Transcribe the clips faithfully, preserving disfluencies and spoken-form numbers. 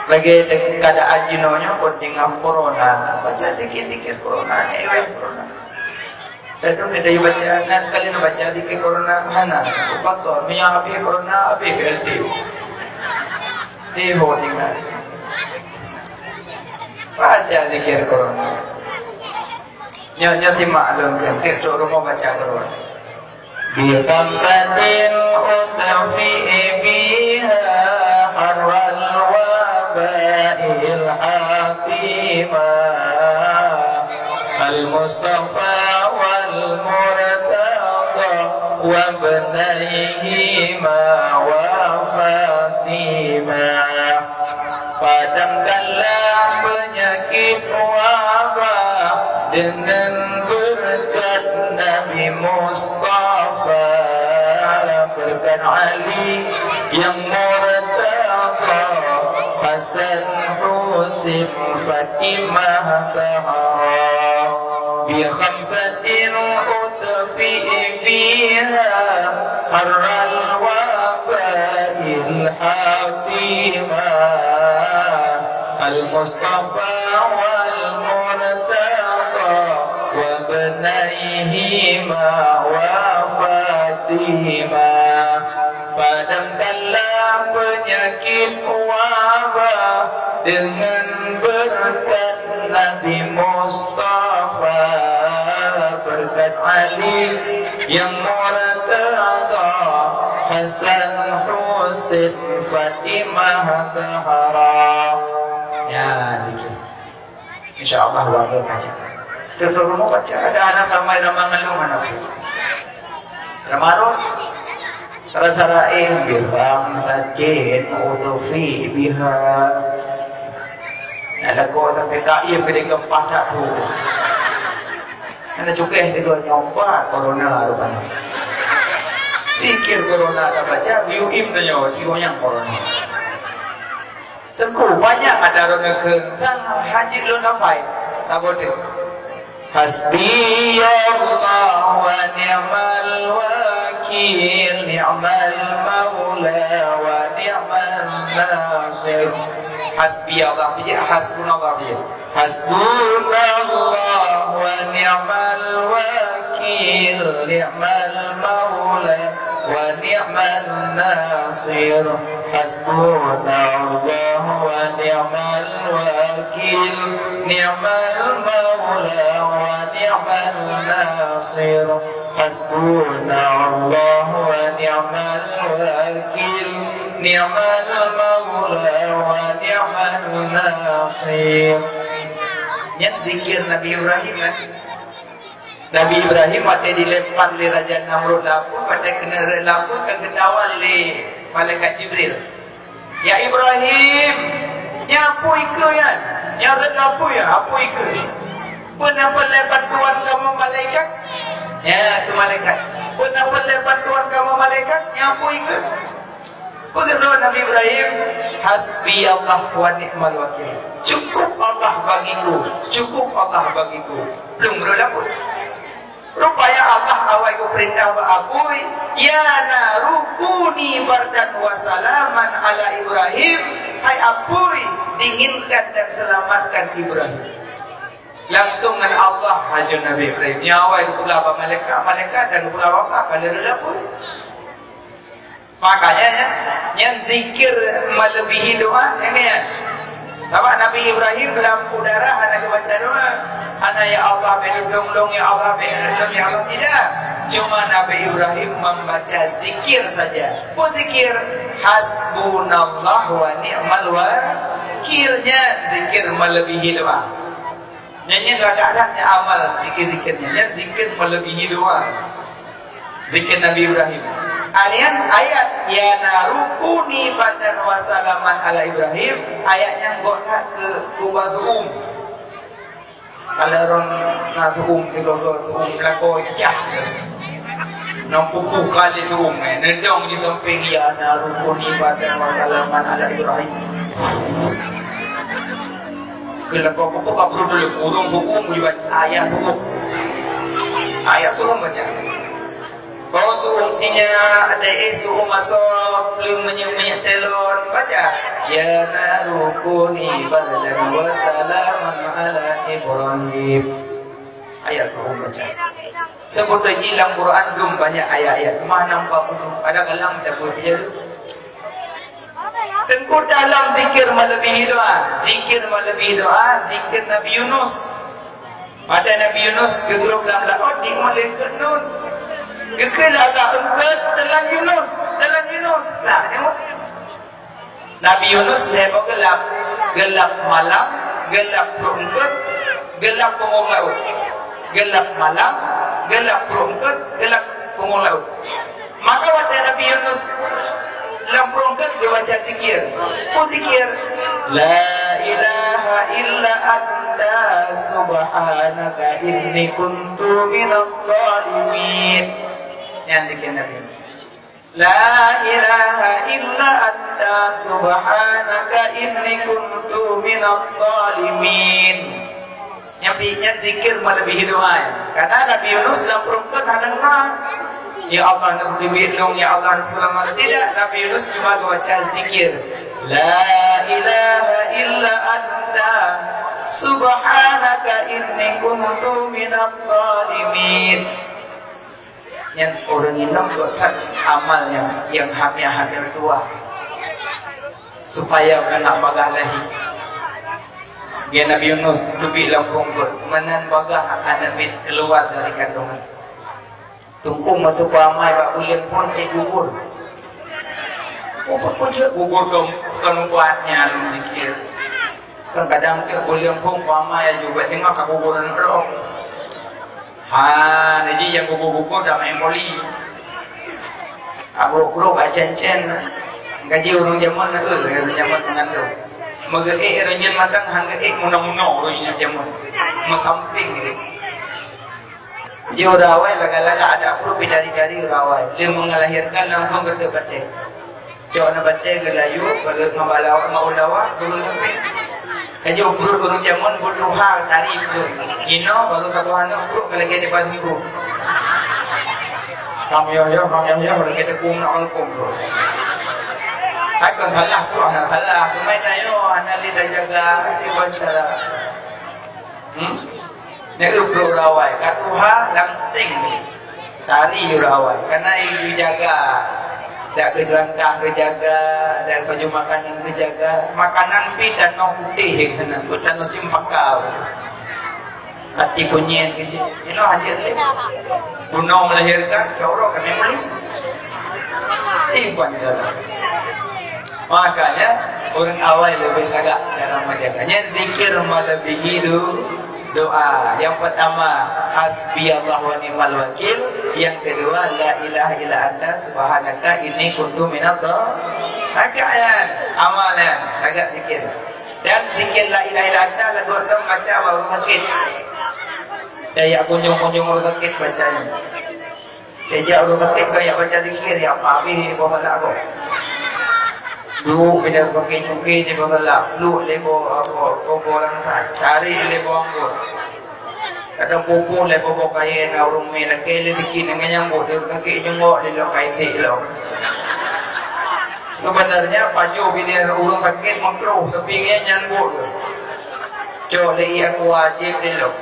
Lagèe keadaan jinoe nyoe kon teungoh corona. Baca zikir-zikir corona, nyan éweh corona. Lalu dia baca, nan kali nak baca zikir corona, hana. Upakon, meunyoe habéh corona, habéh P L T U. Di ho tinggal. Baca zikir corona. Nyoe, nyoe simak lom, tiep-tiep trok rumoh baca corona. بخمسة أطفئ بها حر الوباء الحاقمة، المصطفى والمرتضى وابنيهما وفاطمة. Padamkanlah penyakit wabah dengan berkat Nabi Mustafa, berkat Ali yang murtada, Hasan, Husin, Fatimah, Zahra. بخمسة أطفئ بها حر الوباء الحاقمة، المصطفى والمرتضى وابنيهما وفاطمة. Padamkanlah penyakit wabah dengan berkat Nabi Mustafa, berkat Ali yang murtada, Hasan, Husin, Fatimah, Zahra. Ya, dikit. Insya Allah, luar biasa. Tutup rumah baca, ada anak ramai ramai ngeluh mana pun. Ramadan, rasa raih, bihang sakit, utufi biha. Nak lekor sampai kaim ke dia gempah tak tu. Ada cukai tiga nyopat corona rupanya. Fikir corona tak baca, yuim tanya, tiga yang corona. Teungku, banyak ada orang neukheun, sang hajat lôn hafai. Saboh teuk. Hasbiyallah wa ni'mal wakil, ni'mal maula wa ni'man nasir. Hasbiyallah, hasbunallah. Hasbunallah wa ni'mal wakil, ni'mal maula wa ni'man nasir. Hasbunallah wa ni'mal wakil, ni'mal maula wa ni'man nasir. Hasbunallah wa ni'mal wakil, ni'mal maula wa ni'man nasir. Nyan zikir Nabi Ibrahim, kan? Nabi Ibrahim watèe dilempar lé Raja Namrud lapui, watèe keuneuk rhot lapui ka geutawök lé malaikat Jibril. "Ya Ibrahim, nyan apui keuh nyan, nyan rhot lapui nyan, apui keuh. Peue na peureulèe bantuan kamoe malaikat?" Ya, keu malaikat. "Peue na peureulèe bantuan kamoe malaikat, nyan apui keuh." Peue geujaweueb Nabi Ibrahim? "Hasbi Allah wa ni'mal wakil." Cukup Allah bagiku, cukup Allah bagiku. Belum, belum lapor. Rupanya Allah awai geupeurintah bak apui, "Ya naru kuni bardan wa salaman ala Ibrahim." Hai apui, dinginkan dan selamatkan Ibrahim. Langsung ngon Allah hajat Nabi Ibrahim. Nyan awai geupeugah bak malaikat, malaikat dan geupeugah bak Allah, ka lheueh lapor. Makanya, ya, nyan zikir melebihi doa, ya, kan? Sabab Nabi Ibrahim lam udara hana geubaca doa. Hana, "Ya Allah, bèk lôn lôn, ya Allah, bèk lôn lôn, ya Allah," tidak. Cuma Nabi Ibrahim membaca zikir saja. Peue zikir? "Hasbunallah wa ni'mal wakil." Nyan zikir melebihi doa. Nyan, nyan lagak that nyan amal zikir-zikir nyan. Nyan zikir melebihi doa. Zikir Nabi Ibrahim. Alian ayat, "Ya naru kuni bardan wa salaman ala Ibrahim." Ayat nyan gok that keu ubah su'um. Kalau ureueng na su'um, sigoe-goe su'um lakoe cah. Nam pupu kali su'um, eh, neudong di sampéng, "Ya naru kuni bardan wa salaman ala Ibrahim." Keu lakoe pupu ka peureulèe dulu, ureueng su'um jibaca ayat su'um. Ayat su'um baca. Bau su'um sinyak, deh su'um asoe, plueng minyeuk-minyeuk telon, baca, "Ya naru kuni bardan wa salaman ala Ibrahim." Ayat su'um baca. Seubeutoe jih lam Quran dum banyak ayat-ayat. Mah nampak beutôi. Kadang-kadang dak buet je. Teungku, dalam zikir meuleubèhi doa, zikir meuleubèhi doa, zikir Nabi Yunus. Watèe Nabi Yunus geugrôp lam laôt, di malaikat nun. Geukheun lagak eungkôt, "Teulan Yunus, teulan Yunus." Nah, nyoe. Nabi Yunus lhèe boh geulap, geulap malam, geulap pruet eungkôt, geulap punggong laôt. Geulap malam, geulap pruet eungkôt, geulap punggong laôt. Maka watèe Nabi Yunus lam pruet eungkôt geubaca zikir. Peue zikir? "La ilaha illa anta subhanaka inni kuntu minadh dhalimin." Nyan zikir Nabi Yunus. "La ilaha illa anta subhanaka inni kuntu minadh dhalimin." Nyan pi-, nyan zikir meuleubèhi doa. Karena Nabi Yunus lam pruet eungkôt hana doa. "Ya Allah, neuteubiet lôn, ya Allah, neuteuseulamat." Tidak, Nabi Yunus cuma geubaca zikir. "La ilaha illa anta subhanaka inni kuntu minadh dhalimin." Nyan ureueng inong geuh that amal nyang, nyang hamé-hamé tuha, supaya meunan bagah lahé. Lagèe Nabi Yunus teubiet lam pruet eungkôt, meunan bagah aneuk miet keuluwa dari kandungan. Teungku meuseupah amai bak buleuen phôn ék gugur. Oh, peue jeuet gugur kon, kon ubat nyan zikir. Kan kadang teuh buleuen phôn peuamai aju, bak singoh ka gugur aneuk droe. Ha, na jih nyang gugur-gugur dak main voli. Abrôk-brôk bak cen-cen. Gaji ureueng jameun na, eh, ureueng jameun meungandong. Meugeuék reunyeun matang, han geuék munoe-munoe ureueng jameun. Meusampéng geuh. Ji ureueng awai lagak-lagak, adak pruet pih dari-dari ureueng awai. Lheueh meungelahirkan langsung geuteuk batèe. Cok na batèe geulayu, balu ngon balawa, ngon ulawa, balu sampai. Ka jeuet pruet ureueng jameun buet tuha tari pruet. Inoe baru saboh aneuk pruet ka lagèe di Batu Singkong. Kam yoh-yoh, kam yoh-yoh, lagèe teupeue na alkom pruet. Hai kon salah pruet, hana salah. Cuma tanyoe hana lé tajaga, iban cara. Hmm? Nyan ureueng awai, ka tuha langseng tari ureueng awai. Karena geujaga, dak geujelangkah geujaga, dak baju makanan geujaga. Makanan pih tanoh putéh keunan, bukan tanoh cempaka. Hati kunyit gitu. Inoe hajat lé. Bunoe melahirkan, corok kami boleh. Iban cara. Makanya, ureueng awai leubeh lagak cara menjaga. Nyan zikir melebihi do-, doa. Yang pertama, hasbiyallah wa ni'mal wakil. Yang kedua, la ilaha illa anta subhanaka inni kuntu minadh dhal-, lagak nyan, amal nyan, lagak zikir. Dan zikir la ilaha illa anta lagu lom baca bak ureueng sakit. Tajak kunjung-kunjung ureueng sakit baca nyan. Tajak ureueng sakit ka jak baca zikir, ya, apa habéh di bawah salak ko. Duek bidang pakai cuki di bawah salak, peluk lé boh, apa, boh langsat, tarik lé boh anggô. Kadang pupuk lé boh-boh kayèe na ureueng mé lakèe lé sikit ngon nyang buet di ureueng sakit nyungok di lok kai sik lom. Sebenarnya pajoh bidang ureueng sakit makruh, tapi ngon nyan buet. Cok lé ié aqua jieb di lok.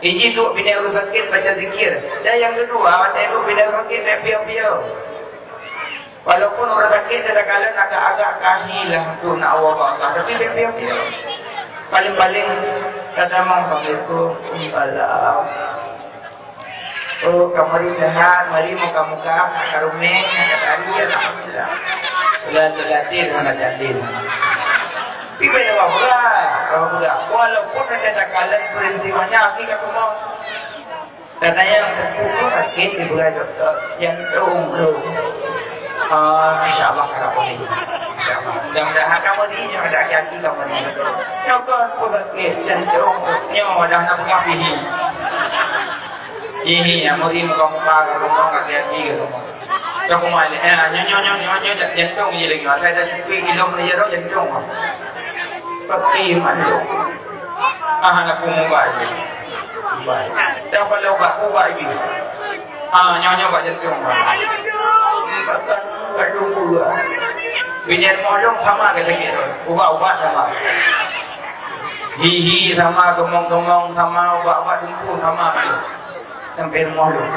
Iji duek bidang ureueng sakit baca zikir. Dan yang kedua, watèe duek bidang ureueng sakit bèk piôh-piôh. Walaupun ureueng sakét kadang-kadang agak-agak kahi lah untuk nak awak bak Allah, tapi biasa-biasa. Paling-paling kadang-kadang, "Assalamualaikum." "Waalaikumsalam." "Oh, kamu hari sehat, mari muka-muka, nak karumeh, nak katari, alhamdulillah." Bulan berganti dengan jandil. Tapi beda orang berat, orang berat. Walaupun kadang-kadang prinsip banyak, tapi kat rumah. Kadang nyang teupeu sakét dibeurah dokto, jantông lôn. Ah, insya Allah ka pulih. Insya Allah. Mudah-mudahan kamu ni, nyoe ada aki-aki kamu ni. Nyoe kon peue sakét jantông, nyoe dah na peugah pihi. Cihi, nyang muri muka-muka ka rumoh, aki-aki ka rumoh. Ka kumal, eh, nyoe, nyoe, nyoe, nyoe, nyoe, jantông je lagi. Asai dah cukup ilong ni jaroe jantông. Pakai mandum. Ah, anak pun mobile. Mobile. Dah kalau bak, bak ini. Ah, nyoe-nyoe bak jantung. Bak jantung. Binyet moh lom sama ke sakit. Ubat-ubat sama. Hihi sama, keumong-keumong sama, ubat-ubat dumpeue sama. Sampai rumoh lom.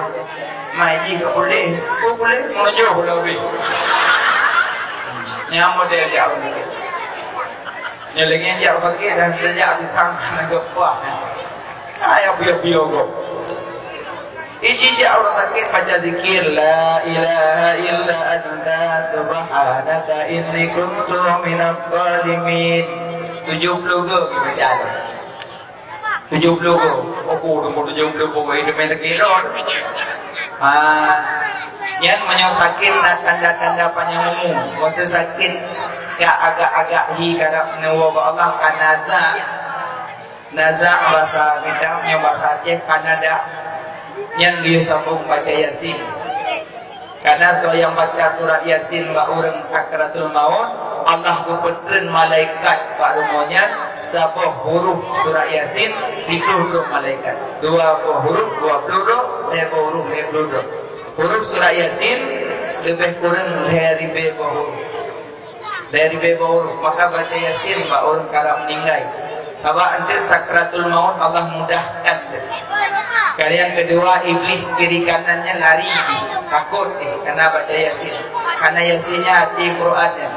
Mai ji ka puléh. Oh, puléh, meununjuk pula ubé. Nyang model jak ureueng. Nyoe lagèe jak sakét dan teujak pisang na geupaih. Hai, abiyo-biyo gob. Iji jak ureueng sakét baca zikir, "La ilaha illa anta subhanaka inni kuntu minadh dhalimin." Tujoh ploh go geubaca. Tujoh ploh go. Oh, oh, nombor tujoh ploh go, itu main sakét dah. Ha. Nyan meunyoe sakét na tanda-tanda panyang umu. Maksud sakét ka agak-agak hi karab neuwoe bak Allah, ka naza. Naza bahasa kita, nyoe bahasa Aceh, ka nada. Nyan geuyue sambong baca Yasin. Karena soe nyang baca surat Yasin bak ureueng sakratul maut, Allah geupeutreun malaikat bak rumoh nyan saboh huruf surat Yasin, siplôh droe malaikat. Dua boh huruf, dua ploh droe, lhèe boh huruf, lhèe ploh droe. Huruf surat Yasin leubeh kureueng lhèe ribèe boh huruf. Lhèe ribèe boh huruf, maka baca Yasin bak ureueng karab meuninggai. Sabab enteuk sakratul maut Allah mudahkan. Kali nyang keudua, iblis kiri kanan nyan lari, takot deh, karena baca Yasin. Karena Yasin nyan arti Quran nyan.